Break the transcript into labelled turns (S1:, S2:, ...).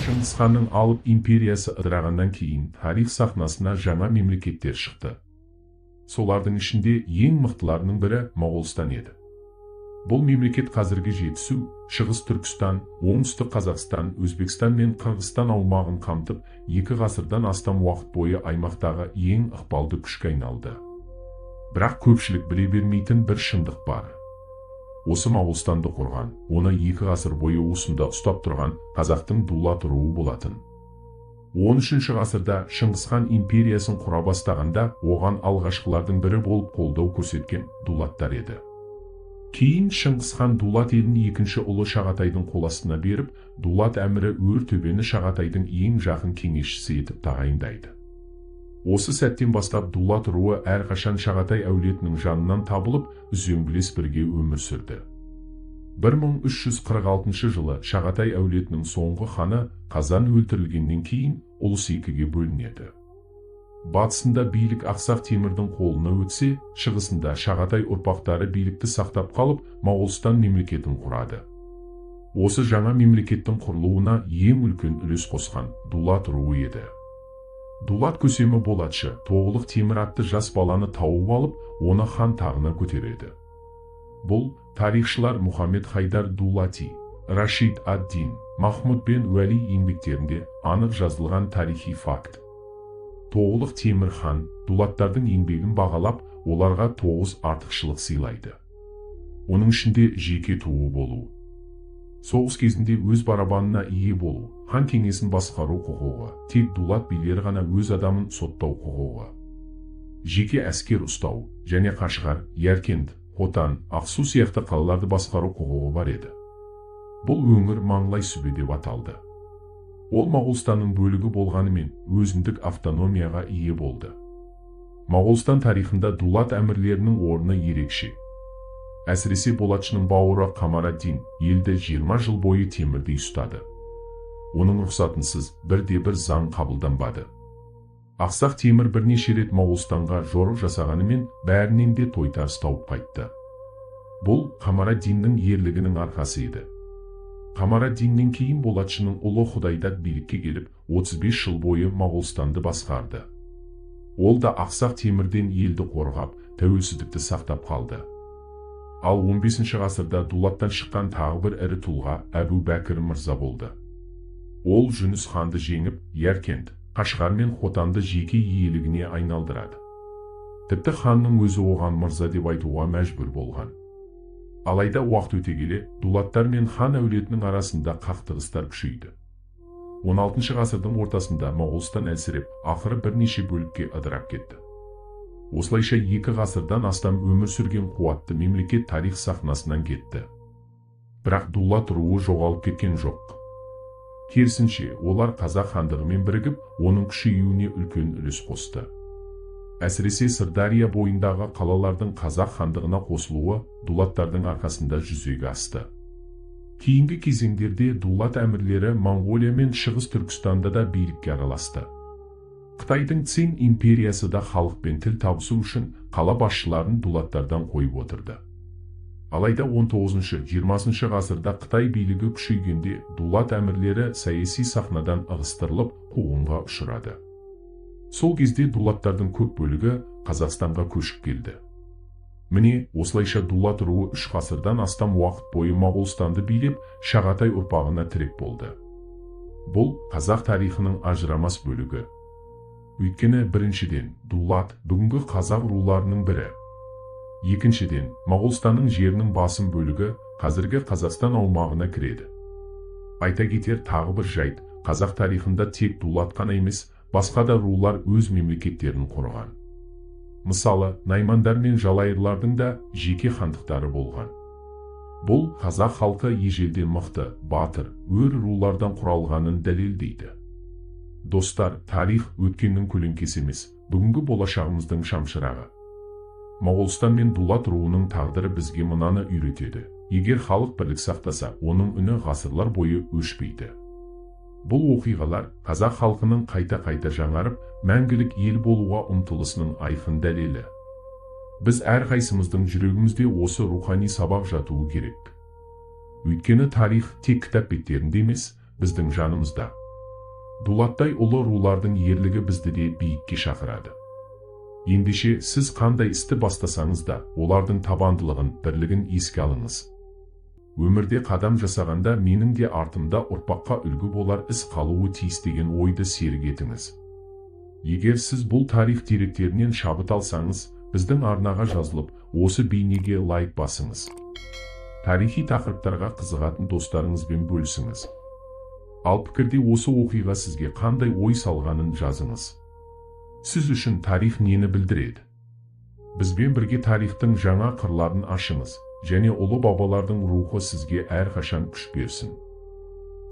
S1: Шыңғыс ханның алып империясы ыдырағаннан кейін тарих сахнасына жаңа мемлекеттер шықты. Солардың ішінде ең мықтыларының бірі Моғолстан еді. Бұл мемлекет қазіргі Жетісу, Шығыс Түркістан, Оңтүстік Қазақстан, Өзбекстан мен Қырғызстан аумағын қамтып, 2 ғасырдан астам уақыт бойы аймақтағы ең ықпалды күшке айналды. Бірақ көпшілік біле бермейтін бір шындық бар. Осы Моғолстанды құрған, оны 2 ғасыр бойы уысында ұстап тұрған қазақтың дулат руы болатын. 13 ғасырда Шыңғысхан империясын құра бастағанда, оған алғашқылардың бірі болып қолдау көрсеткен дулаттар еді. Кейін Шыңғысхан дулат елін екінші ұлы Шағатайдың қол астына беріп, дулат әмірі Өр Төбені Шағатайдың ең жақын кеңесшісі етіп тағайындайды. Осы сәттен бастап дулат руы әрқашан Шағатай әулетінің жанынан табылып, үзеңгілес бірге өмір сүрді. 1346 жылы Шағатай әулетінің соңғы ханы Қазан өлтірілгеннен кейін ұлыс екіге бөлінеді. Батысында билік Ақсақ Темірдің қолына өтсе, шығысында Шағатай ұрпақтары билікті сақтап қалып, Моғолстан мемлекетін құрады. Осы жаңа мемлекеттің құрылуына ең үлкен үлес қосқан дулат руы еді. Дулат көсемі Болатшы Тоғылық Темір атты жас баланы тауып алып, оны хан тағына көтереді. Бұл тарихшылар Мұхаммед Хайдар Дулати, Рашид ад-Дин, Махмұд бен Уәли еңбектерінде анық жазылған тарихи факт. Тоғылық Темір хан дулаттардың еңбегін бағалап, оларға тоғыз артықшылық сыйлайды. Оның ішінде жеке туы болу, соғыс кезінде өз барабанына ие болу, хан кеңесін басқару құқығы, тек дулат билері ғана өз адамын соттау құқығы, жеке әскер ұстау және Қашғар, Яркент, Хотан, Ақсу сияқты қалаларды басқару құқығы бар еді. Бұл өңір Маңлай Сүбе деп аталды. Ол Моғолстанның бөлігі болғанымен, өзіндік автономияға ие болды. Моғолстан тарихында дулат әмірлерінің орны ерекше. Әсіресе Болатшының бауыры Қамараддин елді 20 жыл бойы темірдей ұстады. Оның рұқсатынсыз бірде бір заң қабылданбады. Ақсақ Темір бірнеше рет Моғолстанға жорық жасағанымен, бәрінен де тойтарыс тауып қайтты. Бұл Қамараддиннің ерлігінің арқасы еді. Қамараддиннен кейін Болатшының ұлы Құдайдат билікке келіп, 35 жыл бойы Моғолстанды басқарды. Ол да Ақсақ Темірден елді қорғап, тәуелсіздікті сақтап қалды. Ал 15 ғасырда дулаттан шыққан тағы бір ірі тұлға Әбу Бәкір мырза болды. Ол Жүніс ханды жеңіп, Яркент, Қашғар мен Хотанды жеке иелігіне айналдырады. Тіпті ханның өзі оған мырза деп айтуға мәжбүр болған. Алайда уақыт өте келе дулаттар мен хан әулетінің арасында қақтығыстар күшейді. 16 ғасырдың ортасында Моғолстан әлсіреп, ақыры бірнеше бөлікке ыдырап кетті. Осылайша 2 ғасырдан астам өмір сүрген қуатты мемлекет тарих сахнасынан кетті. Бірақ дулат руы жоғалып кеткен жоқ. Керісінше, олар қазақ хандығымен бірігіп, оның күшеюіне үлкен үлес қосты. Әсіресе Сырдария бойындағы қалалардың қазақ хандығына қосылуы дулаттардың арқасында жүзеге асты. Кейінгі кезеңдерде дулат әмірлері Моңғолия мен Шығыс Түркістанда да билікке араласты. Қытайдың Цин империясы да халықпен тіл табысу үшін қала басшыларын дулаттардан қойып отырды. Алайда 19-20 ғасырда Қытай билігі күшейгенде, дулат әмірлері саяси сахнадан ығыстырылып, қуғынға ұшырады. Сол кезде дулаттардың көп бөлігі Қазақстанға көшіп келді. Міне, осылайша дулат руы 3 ғасырдан астам уақыт бойы Моғолстанды билеп, Шағатай ұрпағына тірек болды. Бұл қазақ тарихының ажырамас бөлігі. Өйткені, біріншіден, дулат бүгінгі қазақ руларының бірі. Екіншіден, Моғолстанның жерінің басым бөлігі қазіргі Қазақстан аумағына кіреді. Айта кетер тағы бір жайт: қазақ тарихында тек дулат қана емес, басқа да рулар өз мемлекеттерін құрған. Мысалы, наймандар мен жалайырлардың да жеке хандықтары болған. Бұл қазақ халқы ежелден мықты, батыр, өр рулардан құралғанын дәлелдейді. Достар, тарих өткеннің көлеңкесі емес, бүгінгі болашағымыздың шамшырағы. Моғолстан мен дулат руының тағдыры бізге мынаны үйретеді: егер халық бірлік сақтаса, оның үні ғасырлар бойы өшпейді. Бұл оқиғалар қазақ халқының қайта-қайта жаңарып, мәңгілік ел болуға ұмтылысының айқын дәлелі. Біз әрқайсымыздың жүрегімізде осы рухани сабақ жатуы керек. Өйткені тарих тек кітап беттерінде емес, біздің жанымызда. Дулаттай ұлы рулардың ерлігі бізді де биікке шақырады. Ендеше, сіз қандай істі бастасаңыз да, олардың табандылығын, бірлігін еске алыңыз. Өмірде қадам жасағанда менің де артымда ұрпаққа үлгі болар іс қалуы тиіс деген ойды серік етіңіз. Егер сіз бұл тарих деректерінен шабыт алсаңыз, біздің арнаға жазылып, осы бейнеге лайк басыңыз. Тарихи тақырыптарға қызығатын достарыңызбен бөлісіңіз. Ал пікірде осы оқиға сізге қандай ой салғанын жазыңыз. Сіз үшін тарих нені білдіреді? Бізбен бірге тарихтың жаңа қырларын ашыңыз және ұлы бабалардың рухы сізге әрқашан күш берсін.